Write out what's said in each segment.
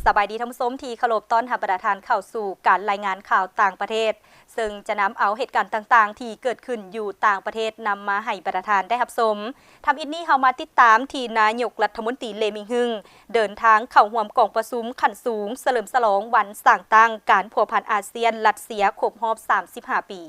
ສະບາຍດີທ່ານຜູ້ຊົມທີ່ເຄົາລົບ, ຕ້ອນຮັບບັນດາທ່ານເຂົ້າສູ່ການລາຍງານຂ່າວຕ່າງປະເທດ, ເຊິ່ງຈະນຳເອົາເຫດການຕ່າງໆທີ່ເກີດຂຶ້ນຢູ່ຕ່າງປະເທດນຳມາໃຫ້ບັນດາທ່ານໄດ້ຮັບຊົມ. ທຳອິດນີ້ເຮົາມາຕິດຕາມທີ່ນາຍົກລັດຖະມົນຕີ ເລ ມິງຮຶງ ເດີນທາງເຂົ້າຮ່ວມກອງປະຊຸມຂັ້ນສູງສະເຫຼີມສະຫຼອງວັນສ້າງຕັ້ງການພົວພັນອາຊຽນ-ລັດເຊຍຄົບຮອບສາມສິບຫ້າປີ.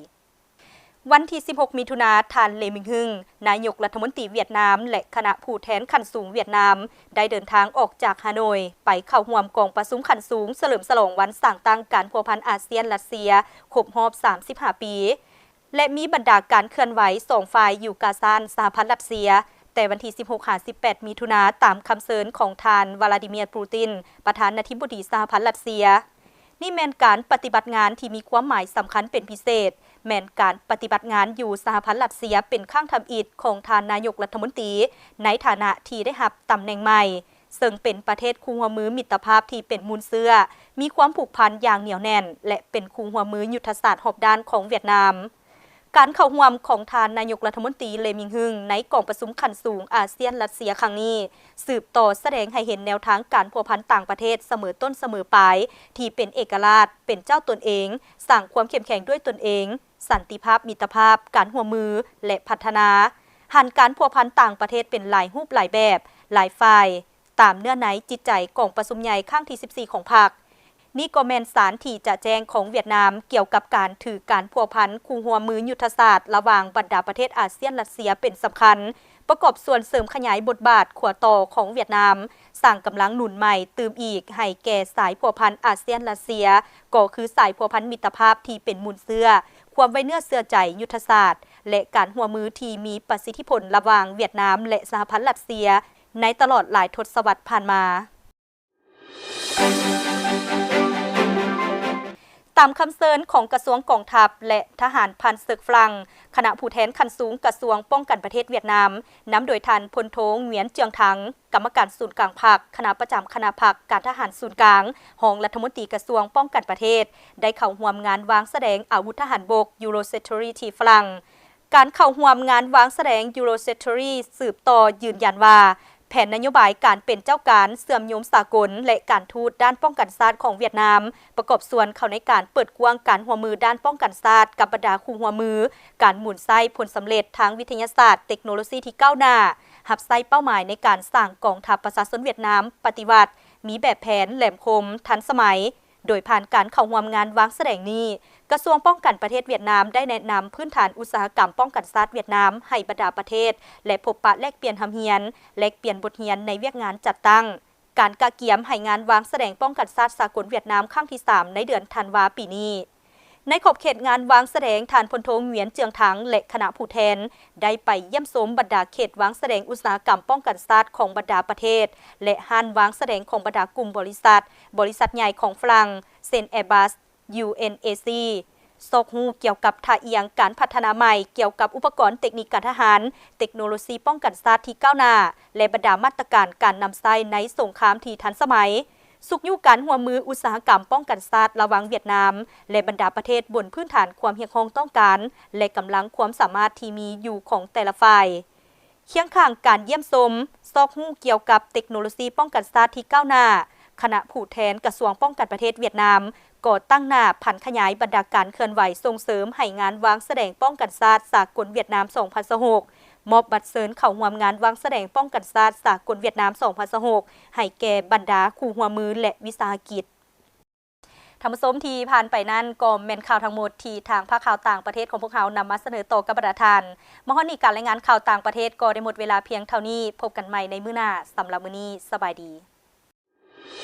ວັນທີສິບຫົກ ມິຖຸນາ, ທ່ານ ເລ ມິງຮຶງ ນາຍົກລັດຖະມົນຕີຫວຽດນາມ ແລະ ຄະນະຜູ້ແທນຂັ້ນສູງຫວຽດນາມ ໄດ້ເດີນທາງອອກຈາກຮ່າໂນ້ຍ ໄປເຂົ້າຮ່ວມກອງປະຊຸມຂັ້ນສູງສະເຫຼີມສະຫຼອງວັນສ້າງຕັ້ງການພົວພັນອາຊຽນ-ລັດເຊຍຄົບຮອບສາມສິບຫ້າປີ ແລະ ມີບັນດາການເຄື່ອນໄຫວສອງຝ່າຍຢູ່ກາຊານສະຫະພັນລັດເຊຍ ແຕ່ວັນທີສິບຫົກ ຫາ ສິບແປດ ມິຖຸນາ ຕາມຄຳເຊີນຂອງທ່ານ ວລາດີເມຍ ປູຕິນ ປະທານາທິບໍດີສະຫະພັນລັດເຊຍ. ນີ້ແມ່ນການປະຕິບັດງານທີ່ມີຄວາມໝາຍສຳຄັນເປັນພິເສດ, ແມ່ນການປະຕິບັດງານຢູ່ສະຫະພັນລັດເຊຍເປັນຄັ້ງທຳອິດຂອງທ່ານນາຍົກລັດຖະມົນຕີ ໃນຖານະທີ່ໄດ້ຮັບຕຳແໜ່ງໃໝ່, ເຊິ່ງເປັນປະເທດຄູ່ຮ່ວມມືມິດຕະພາບທີ່ເປັນມູນເຊື້ອ, ມີຄວາມຜູກພັນຢ່າງໜຽວແໜ້ນ ແລະ ເປັນຄູ່ຮ່ວມມືຍຸດທະສາດຮອບດ້ານຂອງຫວຽດນາມ. ການເຂົ້າຮ່ວມຂອງທ່ານນາຍົກລັດຖະມົນຕີ ເລ ມິງຮຶງ ໃນກອງປະຊຸມຂັ້ນສູງອາຊຽນ-ລັດເຊຍຄັ້ງນີ້ ສືບຕໍ່ສະແດງໃຫ້ເຫັນແນວທາງການພົວພັນຕ່າງປະເທດສະເໝີຕົ້ນສະເໝີປາຍ ທີ່ເປັນເອກະລາດ, ເປັນເຈົ້າຕົນເອງ, ສ້າງຄວາມເຂັ້ມແຂງດ້ວຍຕົນເອງ, ສັນຕິພາບ, ມິດຕະພາບ, ການຮ່ວມມື ແລະ ພັດທະນາ, ຫັນການພົວພັນຕ່າງປະເທດເປັນຫຼາຍຮູບຫຼາຍແບບ, ຫຼາຍຝ່າຍ, ຕາມເນື້ອໃນຈິດໃຈກອງປະຊຸມໃຫຍ່ຄັ້ງທີສິບສີ່ຂອງພັກ. ນີ້ກໍແມ່ນສານທີ່ຈະແຈ້ງຂອງຫວຽດນາມ ກ່ຽວກັບການຖືການພົວພັນຄູ່ຮ່ວມມືຍຸດທະສາດລະຫວ່າງບັນດາປະເທດອາຊຽນ-ລັດເຊຍເປັນສຳຄັນ, ປະກອບສ່ວນເສີມຂະຫຍາຍບົດບາດຂົວຕໍ່ຂອງຫວຽດນາມ, ສ້າງກຳລັງໜູນໃໝ່ຕື່ມອີກໃຫ້ແກ່ສາຍພົວພັນອາຊຽນ-ລັດເຊຍ, ກໍຄືສາຍພົວພັນມິດຕະພາບທີ່ເປັນມູນເຊື້ອ, ຄວາມໄວ້ເນື້ອເຊື່ອໃຈຍຸດທະສາດ ແລະ ການຮ່ວມມືທີ່ມີປະສິດທິຜົນລະຫວ່າງຫວຽດນາມ ແລະ ສະຫະພັນລັດເຊຍ ໃນຕະຫຼອດຫຼາຍທົດສະວັດຜ່ານມາ. ຕາມຄຳເຊີນຂອງກະຊວງກອງທັບ ແລະ ທະຫານຜ່ານເສິກຝຣັ່ງ, ຄະນະຜູ້ແທນຂັ້ນສູງກະຊວງປ້ອງກັນປະເທດຫວຽດນາມ ນຳໂດຍທ່ານ ພົນໂທ ຫງວຽນ ເຈືອງທັງ, ກຳມະການສູນກາງພັກ, ຄະນະປະຈຳຄະນະພັກການທະຫານສູນກາງ, ຮອງລັດຖະມົນຕີກະຊວງປ້ອງກັນປະເທດ ໄດ້ເຂົ້າຮ່ວມງານວາງສະແດງອາວຸດທະຫານບົກ Eurosatory ທີ່ຝຣັ່ງ. ການເຂົ້າຮ່ວມງານວາງສະແດງ Eurosatory ສືບຕໍ່ຢືນຢັນວ່າ ແຜນນະໂຍບາຍການເປັນເຈົ້າການເຊື່ອມໂຍງສາກົນ ແລະ ການທູດດ້ານປ້ອງກັນຊາດຂອງຫວຽດນາມ ປະກອບສ່ວນເຂົ້າໃນການເປີດກວ້າງການຮ່ວມມືດ້ານປ້ອງກັນຊາດກັບບັນດາຄູ່ຮ່ວມມື, ການໝູນໃຊ້ຜົນສຳເລັດທາງວິທະຍາສາດເຕັກໂນໂລຊີທີ່ກ້າວໜ້າ, ຮັບໃຊ້ເປົ້າໝາຍໃນການສ້າງກອງທັບປະຊາຊົນຫວຽດນາມປະຕິວັດ, ມີແບບແຜນ, ແຫຼມຄົມ, ທັນສະໄໝ. ໂດຍຜ່ານການເຂົ້າຮ່ວມງານວາງສະແດງນີ້, ກະຊວງປ້ອງກັນປະເທດຫວຽດນາມໄດ້ແນະນຳພື້ນຖານອຸດສາຫະກຳປ້ອງກັນຊາດຫວຽດນາມໃຫ້ບັນດາປະເທດ ແລະ ພົບປະແລກປ່ຽນຮ່ຳຮຽນ, ແລກປ່ຽນບົດຮຽນໃນວຽກງານຈັດຕັ້ງ, ການກະກຽມໃຫ້ງານວາງສະແດງປ້ອງກັນຊາດສາກົນຫວຽດນາມຄັ້ງທີສາມໃນເດືອນທັນວາປີນີ້. ໃນຂອບເຂດງານວາງສະແດງ, ທ່ານ ພົນໂທ ຫງວຽນ ເຈືອງທັງ ແລະ ຄະນະຜູ້ແທນ ໄດ້ໄປຢ້ຽມຊົມບັນດາເຂດວາງສະແດງອຸດສາຫະກຳປ້ອງກັນຊາດຂອງບັນດາປະເທດ ແລະ ຮ້ານວາງສະແດງຂອງບັນດາກຸ່ມບໍລິສັດ, ບໍລິສັດໃຫຍ່ຂອງຝຣັ່ງ ເຊັ່ນ Airbus, UNAC, ຊອກຮູ້ກ່ຽວກັບທ່າອ່ຽງການພັດທະນາໃໝ່ກ່ຽວກັບອຸປະກອນເຕັກນິກການທະຫານ, ເຕັກໂນໂລຊີປ້ອງກັນຊາດທີ່ກ້າວໜ້າ ແລະ ບັນດາມາດຕະການການນຳໃຊ້ໃນສົງຄາມທີ່ທັນສະໄໝ. ຊຸກຍູ້ການຮ່ວມມືອຸດສາຫະກຳປ້ອງກັນຊາດລະຫວ່າງຫວຽດນາມ ແລະ ບັນດາປະເທດບົນພື້ນຖານຄວາມຮຽກຮ້ອງຕ້ອງການ ແລະ ກຳລັງຄວາມສາມາດທີ່ມີຢູ່ຂອງແຕ່ລະຝ່າຍ. ຄຽງຂ້າງການຢ້ຽມຊົມ, ຊອກຮູ້ກ່ຽວກັບເຕັກໂນໂລຊີປ້ອງກັນຊາດທີ່ກ້າວໜ້າ, ຄະນະຜູ້ແທນກະຊວງປ້ອງກັນປະເທດຫວຽດນາມ ກໍຕັ້ງໜ້າຜັນຂະຫຍາຍບັນດາການເຄື່ອນໄຫວສົ່ງເສີມໃຫ້ງານວາງສະແດງປ້ອງກັນຊາດສາກົນຫວຽດນາມສອງພັນຊາວຫົກ, ມອບບັດເຊີນເຂົ້າຮ່ວມງານວາງສະແດງປ້ອງກັນຊາດສາກົນຫວຽດນາມສອງພັນຊາວຫົກ ໃຫ້ແກ່ບັນດາຄູ່ຮ່ວມມື ແລະ ວິສາຫະກິດ. ທ່ານຜູ້ຊົມທີ່ຜ່ານໄປນັ້ນ ກໍແມ່ນຂ່າວທັງໝົດທີ່ທາງພາກຂ່າວຕ່າງປະເທດຂອງພວກເຮົານຳມາສະເໜີຕໍ່ກັບບັນດາທ່ານ. ມາຮອດນີ້ການລາຍງານຂ່າວຕ່າງປະເທດກໍໄດ້ໝົດເວລາພຽງເທົ່ານີ້. ພົບກັນໃໝ່ໃນມື້ໜ້າ. ສຳລັບມື້ນີ້, ສະບາຍດີ.